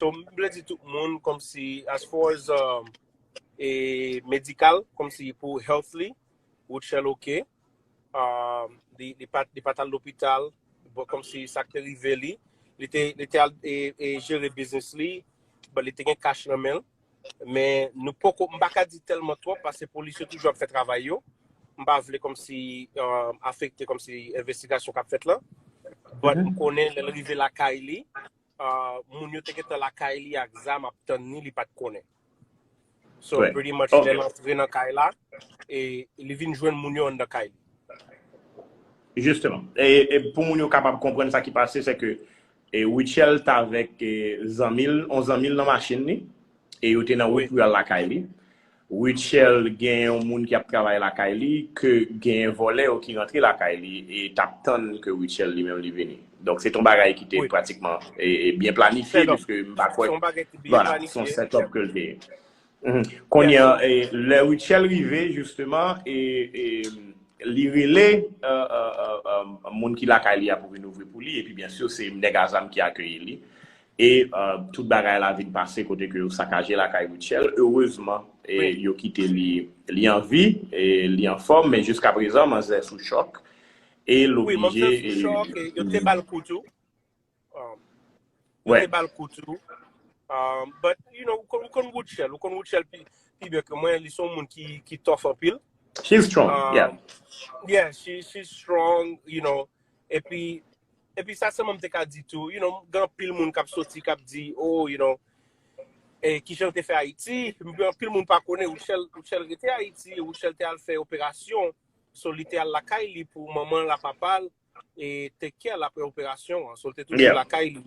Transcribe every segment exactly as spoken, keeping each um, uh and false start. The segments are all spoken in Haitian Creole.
So, m vle di tout moun, kòmsi, as far as, um, e medikal, kòmsi pou healthly, Rutshelle oke. Um, li, li pa, li pa t al lopital, bon, kòmsi sa k te rive li, li te, li te al e, e jere biznis li, but li te gen cash nan men l. Men nou poko, m pa ka di tèlman twòp, paske polis yo toujou ap fè travay yo. M pa vle kòmsi, um, afekte kòmsi envestigasyon k ap fèt la. But m konnen lè l rive lakay li, uh, moun yo te gentan lakay li ak zam ap tann li, li pa t konnen. So, pretty much, lè l antre nan kay la, e li vin jwenn moun yo anndan kay li. Jisteman. E, e pou moun yo kapab konprann sa ki pase, se ke e Rutshelle t avèk e, zanmi l, yon zanmi l nan machin li, e yo te nan wout pou y al lakay li. Rutshelle gen yon moun ki ap travay lakay li, ke gen vòlè yo ki rantre lakay li, e t ap tann ke Rutshelle li menm li vini. Donk, se t on bagay ki te pratikman e, e byen planifye, piske m pa kwè, vwala, se yon set up ke l te ye. Kounye a, e, lè Rutshelle rive, jisteman, e, e li rele e, e, e, e, moun ki lakay li a pou vin ouvri pou li, epi byen si se nèg a zam ki akeyi li. E e, tout bagay la vin pase kote ke yo sakaje lakay Rutshelle. Erezman, e, yo kite li, li an vi, e li anfòm, men jiskaprezan, manzè sou chòk. E l oblije. Wi, manzè sou chòk, e yo te ba l kou tou. Um, yo te ba l kou tou. Um, but, you know, ou konn, ou konn Rutshelle, ou konn Rutshelle pi, pi byen ke mwen, li se yon moun ki, ki tough anpil. She's strong, um, yeah. Yeah, she, she's strong, you know. Epi, epi sa sèlman m te ka di tou, you know, gen anpil moun k ap soti, k ap di, oh, you know, e kijan l te fè Ayiti, anpil moun pa konnen, Rutshelle, Rutshelle rete Ayiti, Rutshelle te al fè operasyon, so li te al lakay li pou manman l ak papa l, e take care l apre operasyon an. So, l te toujou lakay li,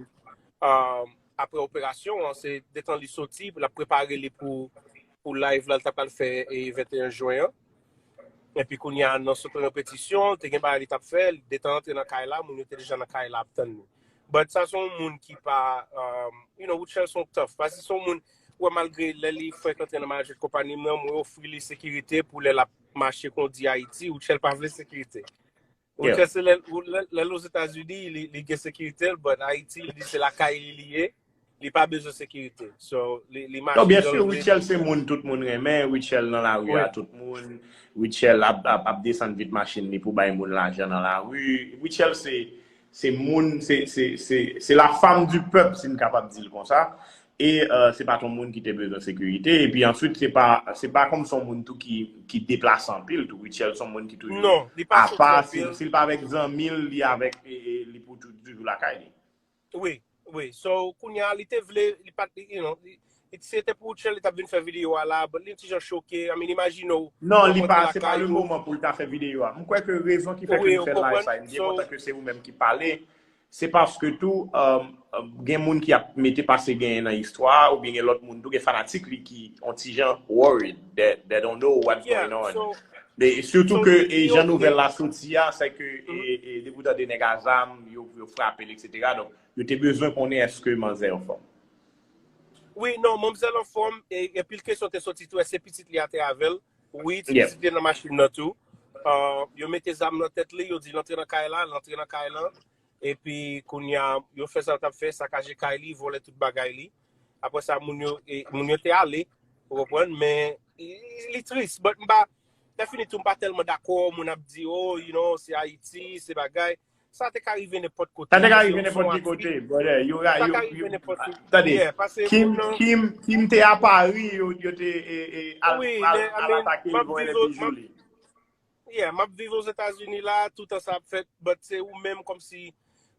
um, apre operasyon an. Se detan li soti, l ap prepare li pou, pou live la, l ta pral fè e venteyen jen an. Epi kounye a, nan sot repetisyon, te gen bagay li t ap fè, detan antre nan kay la, moun yo te deja nan kay la ap tann li. But sa se yon moun ki pa, um, you know, Rutshelle se yon tough. Paske se yon moun, ou wè, malgre lè li fenk antre nan management konpayi m nan, mwen ofri li sekirite pou lè l ap mache kondi Ayiti, Rutshelle pa vle sekirite. Ou chèche lè, lè, lè l Ozetazini, li, li gen sekirite l, but Ayiti, li di se lakay li li ye. Li pa bezwen sekirite. So, li, li mache. Non, byen si, Rutshelle se moun tout moun renmen. Rutshelle nan lari a tout moun. Rutshelle ap, ap, ap desann vit machin li pou bay moun lajan nan lari. Rutshelle se, se moun, se, se, se, se la femme du peuple, si n kapab di l konsa. E e, se pa t yon moun ki te bezwen sekirite. Epi answit, se pa, se pa kòm se yon moun tou ki, ki deplase anpil tou. Rutshelle se yon moun ki toujou apa, si, si l pa avèk zanmi l, li avèk, e, e, li pou tou, toujou lakay li. Wi, wi. So, kounye a, li te vle, li pa t, you know, li, li, si se te pou Rutshelle, li t ap vin fè videyo a la, but li yon ti jan choke. I mean, imajine w. Non, li pa, se pa le moman pou l ta fè videyo a. M kwè ke rezon ki fè ke l fè live sa, m byen kontan ke se ou menm ki pale. Se paske tou, um, gen moun ki ap mete pase genyen nan istwa a, oubyen gen lòt moun tou, gen fanatik li ki on ti jan worried, they, they don't know what's going on. E sitou ke e jan nouvèl la soti a, se ke e, e, depi w tande nèg a zam, yo, yo frape l, etsetera. Donk, yo te bezwen konnen èske manzè anfòm. Wi, non, manzè anfòm, e, anpil kesyon te soti tou, èske pitit li a te avè l? Wi, ti pitit li nan machin nan tou. Uh, yo mete zam nan tèt li, yo di l antre nan kay la, l antre nan kay lan. Epi kounye a, yo fè sa yo t ap fè, sakaje kay li, vòlè tout bagay li. Apre sa, moun yo, e, moun yo te ale, ou konprann, men li, li tris, but m pa, lè fini tou, m pa tèlman dakò, moun ap di, oh, you know, se Ayiti, se bagay. Sa te ka rive nenpòt kote. Sa te ka rive nenpòt ki kote, brother. Yo, yo, yo, tande, Kim, Kim, Kim te a Pari, yo, yo te e, e, al, al, al atake l, vòlè bijou li. Yeah, m ap viv Ozetazini la, toutan sa ap fèt, but se ou menm kòmsi,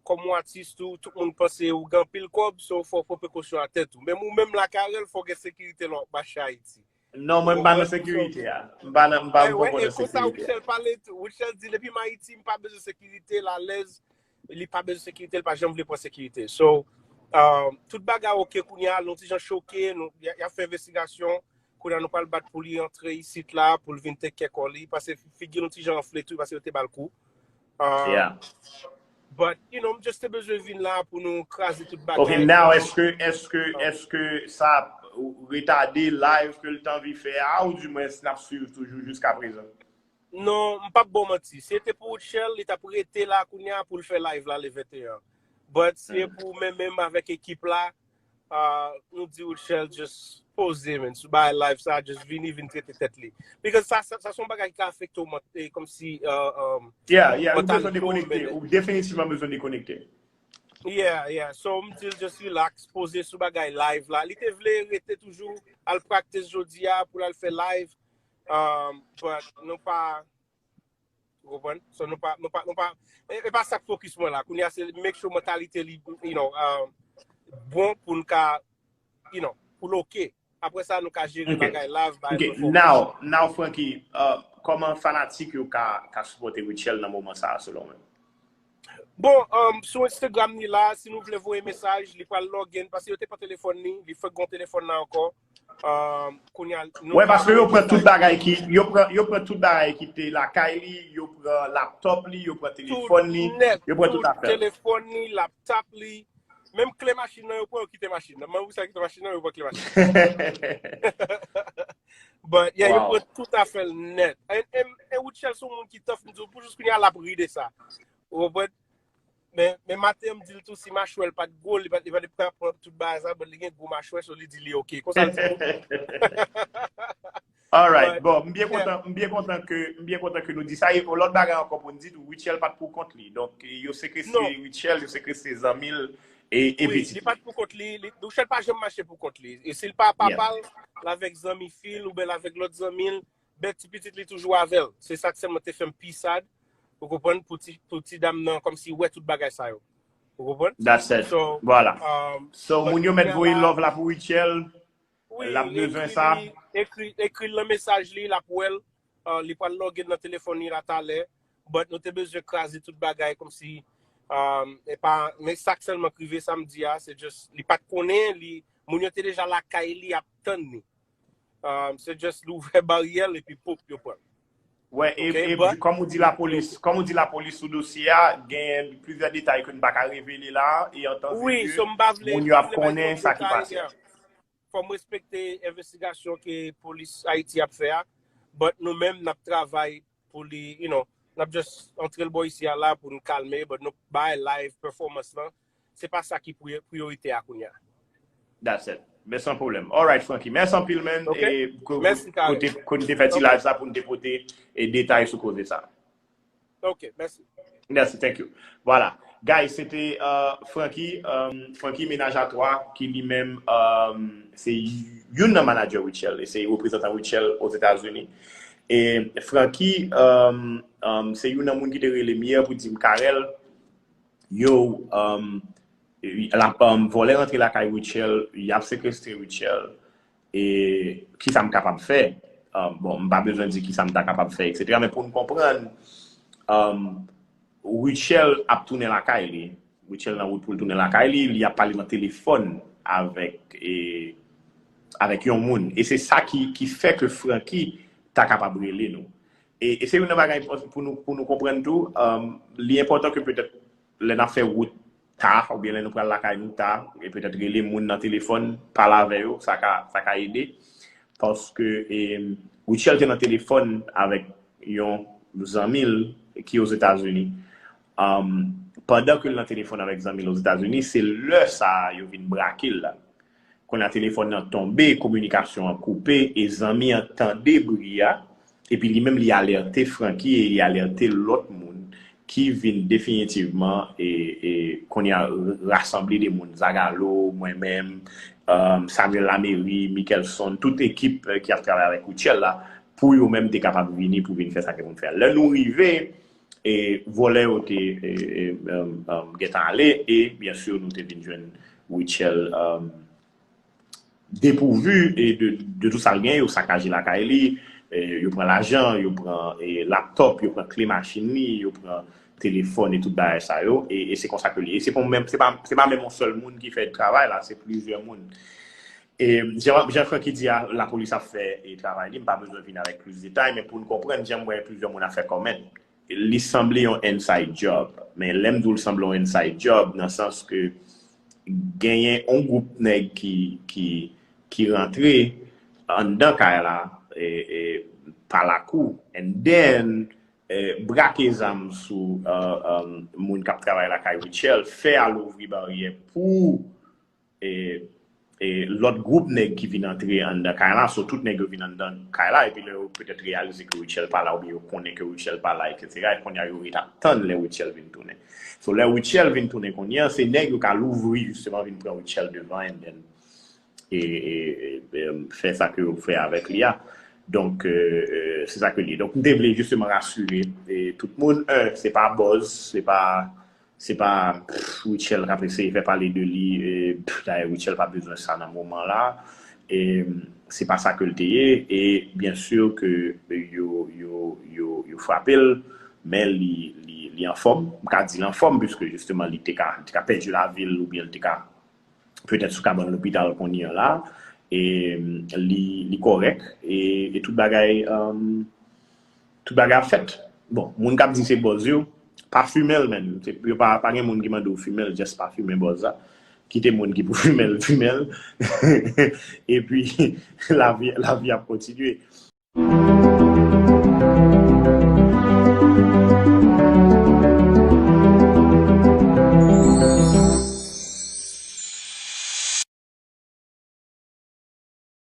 kòm yon atis tou, tout moun panse ou gen anpil kòb, so fò w pran prekosyon a tèt ou. Menm ou menm la, Carel, fò w gen sekirite lè w ap mache Ayiti. Non, mwen m pa nan sekirite a. M pa nan, m pa, m poko nan sekirite a. Rutshelle pale tou. Rutshelle di, depi m Ayiti, m pa bezwen sekirite, l alèz. Li pa bezwen sekirite, li pa janm vle pran sekirite. So, um, tout bagay oke kounye a, nou ti jan choke, nou, y a, y ap fè envestigasyon. Kounye a nou pral bat pou li antre isit la, pou l vin take care kò li, paske figi l yon ti jan anfle tou, paske yo te ba l kou. Um, but, you know, m just te bezwen vin la pou nou kraze tout bagay. Ok, now, èske, èske, èske sa retade live ke l t anvi fè a, ou di mwens n ap swiv toujou jiska prezan? Non, m p ap ba w manti. Si se te pou Rutshelle, li t ap rete la kounye a pou l fè live la le venteyen. But si se pou mwen menm avèk ekip la, uh, nou di Rutshelle just poze, man, sou bay live sa, just vini, vin trete tèt li. Because sa, sa, sa se yon bagay ki ka afekte w, man, e, kòmsi, uh, um, Yeah, yeah, ou bezwen dekonekte. Ou definitivman bezwen dekonekte. Yeah, yeah. So, m di l just relax, poze sou bagay live la. Li te vle rete toujou, al practice jodi a pou l al fè live. Um, but nou pa, ou konprann? So, nou pa, nou pa, nou pa, e, e pa sa k focus mwen la. Kounye a se make sure mentalite li, you know, um, bon pou n ka, you know, pou l ok. Apre sa, nou ka jere bagay live, bagay performance. Now, now, Francky, uh, kòman fanatik yo ka, ka sipòte Rutshelle nan moman sa a, selon ou? Bon, um, sou Instagram ni la, si nou vle voye mesaj, li pral log in, paske yo te pran telefòn ni, li fèk gon telefòn nan ankò. Um, kounye a, nou Wè, paske yo pran tout bagay ki, yo pran, yo pran tout bagay ki te lakay li, yo pran laptop li, yo pran telefòn li, yo pran tout afè. Telefòn ni, laptop li, menm kle machin nan, yo pran, yo kite machin nan. Mwen, ou sa kite machin nan, yo pran kle machin. But, yeah, yo pran tout afè l nèt. E, e, e Rutshelle se yon moun ki tough, m di w, pou jis kounye a, l ap ri de sa. Ou konprann? Men, men maten, m di l tou, si machwè l pa t gwo, li pa, li pa t pran tout bagay sa, but li gen gwo machwè, so li di li ok. Konsa l di. Alright, bon, m byen kontan, m byen kontan ke, m byen kontan ke nou di sa. E yon lòt bagay ankò pou n di tou, Rutshelle pa t pou kont li. Donk, yo sekestre Rutshelle, yo sekestre zanmi l e, e pitit li. Li pa t pou kont li, Rutshelle pa janm mache pou kont li. E si l pa papa l, l avèk zanmi fi l oubyen l avèk lòt zanmi l, ben ti pitit li toujou avè l. Se sa k sèlman te fè m pi sad, ou konprann, pou ti, pou ti dam nan, kòmsi wè tout bagay sa yo. Ou konprann? That's it. Vwala. So, moun yo mèt voye love la pou Rutshelle. L ap bezwen sa. Ekri, ekri l nan mesaj li, l ap wè l. Uh, li pral log in nan telefòn li la talè. But nou te bezwen kraze tout bagay kòmsi, um, e pa, men sa k sèlman k rive samdi a, se just, li pa t konnen, li, moun yo te deja lakay li ap tann li. Um, se just li ouvè baryè l epi pop, yo pran l. Wè, e, e kòm ou di lapolis, kòm ou di lapolis sou dosye a, gen plizyè detay ke n pa ka revele la, e antan ke moun yo ap konnen sa ki pase. Fò m respekte envestigasyon ke polis Ayiti ap fè a, but nou menm n ap travay pou li, you know, n ap just antre l bò isi a la pou n kalme, but nou bay live performance lan, se pa sa ki priyo-, priyorite a kounye a. That's it. Men san pwoblèm. Alright, Francky. Mèsi anpil, man. E kote, kote n te fè ti live sa pou n te pote e detay sou koze sa. Ok, mèsi. Mèsi, thank you. Vwala. Guys, se te uh, Francky, um, Francky Ménage à Trois, ki li menm um, se youn nan manager Rutshelle, e se reprezantan Rutshelle Ozetazini. E Francky, um, um, se youn nan moun ki te rele m yè pou di m, Carel, yo, um, la, um, vòlè rantre lakay Rutshelle, y ap sekestre Rutshelle, e kisa m kapab fè? Um, bon, m pa bezwen di kisa m ta kapab fè, etsetera. Men pou n konprann, um, Rutshelle ap tounen lakay li. Rutshelle nan wout pou l tounen lakay li, li ap pale nan telefòn avèk, e, avèk yon moun. E se sa ki, ki fè ke Francky ta kapab rele nou. E, e se youn nan bagay pou nou, pou nou konprann tou, um, li enpòtan ke petèt lè n ap fè wout ta, oubyen lè nou pral lakay nou ta, e petèt rele moun nan telefòn, pale avè yo, sa ka, sa ka ede. Paske e, Rutshelle te nan telefòn avèk yon zanmi l ki Ozetazini. Um, pandan ke l nan telefòn avèk zanmi l Ozetazini, se lè sa a yo vin brake l la. Kounye a telefòn nan tonbe, kominikasyon an koupe, e zanmi an tande bri a, epi li menm li alète Francky e li alète lòt moun ki vin definitivman e, e kounye a rasanble de moun, Zagalo, mwen menm, um, Samuel Lamery, Mickelson, tout ekip ki ap travay avèk Rutshelle la, pou yo menm te kapab vini pou vin fè sa ke moun fè. Lè nou rive, e vòlè yo te e, e, um, um, gentan ale, e byen si nou te vin jwenn Rutshelle um, depouvu e de, de tout sa l gen, yo sakaje lakay li, e, yo pran lajan, yo pran e, laptop, yo pran kle machin li, yo pran telefòn e tout bagay sa yo, e, e se konsa ke li ye. E se pa menm, se pa, se pa menm yon sèl moun ki fè travay la, se plizyè moun. E jan, jan Francky di a, lapolis ap fè e, travay li, m pa bezwen vin avèk plis detay, men pou n konprann, jan m wè plizyè moun ap fè comment, li sanble yon inside job. Men lè m di w l sanble yon inside job, nan sans ke genyen yon gwoup nèg ki, ki, ki rantre anndan kay la e, e, pa lakou, and then e, brake zam sou e, e, moun k ap travay lakay Rutshelle, fè al ouvri baryè pou e, e, lòt gwoup nèg ki vin antre anndan kay la, so tout nèg yo vin anndan kay la, epi lè yo petèt reyalize ke Rutshelle pa la, oubyen yo konnen ke Rutshelle pa la, etsetera, e kounye a yo ret ap tann lè Rutshelle vin tounen. So lè Rutshelle vin tounen kounye a, se nèg yo ka louvri jisteman vin pran Rutshelle devan, and then e, e, e, e, fè sa ke yo fè avèk li a. Donk, e, e, se sa ke li ye. Donk, m te vle jisteman rasire e, tout moun. Un, se pa buzz, se pa, se pa pff, Rutshelle k ap eseye fè pale de li. E, pff, dayè, Rutshelle pa bezwen sa nan moman la. E, se pa sa ke l te ye. E byen si ke yo, yo, yo, yo frape l, men li, li, li anfòm. M ka di l anfòm, piske jisteman li te ka, li te ka pèdi lavi l oubyen li te ka petèt sou kabann lopital kounye a la, e li, li kòrèk, e, e tout bagay, um, tout bagay ap fèt. Bon, moun k ap di se buzz yo, pa fimen l, menm. Se, yo pa, pa gen moun ki mande w fimen l, just pa fimen buzz la. Kite moun ki pou fimen l, fimen l. Epi, lavi, lavi ap kontinye.